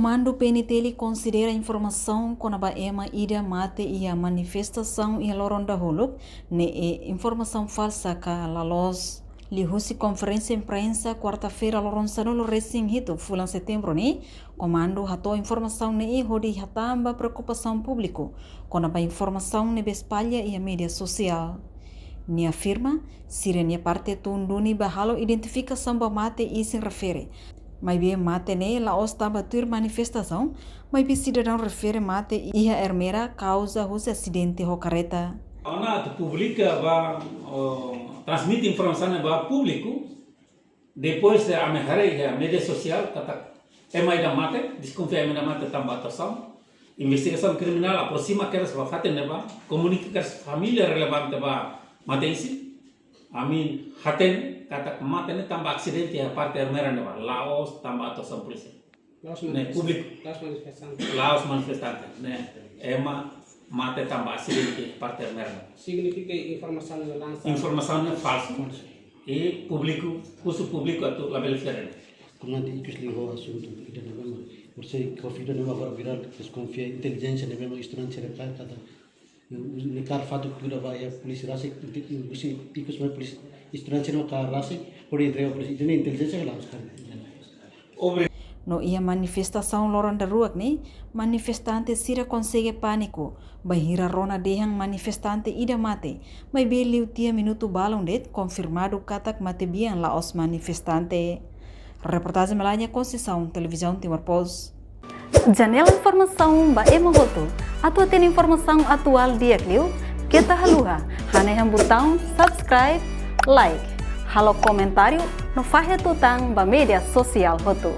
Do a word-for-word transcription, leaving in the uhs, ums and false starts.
Komandu P N T L konsidera informasaun kona-ba ema ida mate iha manifestasaun iha loron dahuluk ne'e informasaun falsa ka la loos. Liuhusi konferénsia imprensa kuarta-feira loron sanulu resin hitu fulan setembru ne'e, Komandu hato'o informasaun ne'e hodi hatán ba preokupasaun públiku kona-ba informasaun ne'ebé espalla iha média sosiál. Nia afirma, sira-nia parte tun duni ba halo identifikasaun ba mate isin refere. Maibé mate ne'e la'ós tanba tuir manifestasaun, maibé sidadaun refere mate iha Ermera kauza husi asidente ho karreta. Ona atu publika ba, oh, transmite informasaun ba públiku, depois de ami haree iha média sosiál katak ema ida mate, deskonfia ema ida mate tanba atuasaun. Investigasaun kriminál aproxima kedas ba fatin ne'ebá, komunika kedas família relevante ba mate isin. Ami hatene katak mate ne'e tanba asidente iha parte Ermera ne'ebá, la'ós tanba atuasaun polísia. La'ós ne'e manifes-, públiku. La'ós manifestante. La'ós manifestante, ne'e ema mate tanba asidente iha parte Ermera ne'ebá. Signifika informasaun ne'e lansa. Informasaun ne'e falsu. Falsu. I públiku, husu públiku atu labele fiar. Komandu ikus liu ho asuntu ida-ne'e mós, por se covid ne'e mós agora virál, deskonfia intelijénsia ne'e mós estranjeiru ka kada. Ne'e karik fatuk tuda ba iha polísia rasik, inte-, husi ikus mai polísia estranjeiru ka rasik, hodi entrega polísia, ida-ne'e intelijénsia ka la'ós karik. Obri- No iha manifestasaun loron daruak ne'e, manifestante sira konsege pániku, bainhira rona dehan manifestante ida mate, maibé liu tiha minutu balun de'it konfirmadu katak matebian la'ós manifestante. Reportajen Melania Conceição, Televizaun Timor Post. Janela informasaun ba ema hotu. Atu hatene informasaun atuál di'ak liu, keta haluha hanehan butaun subscribe, like, halo komentáriu no fahe tutan ba média sosiál hotu.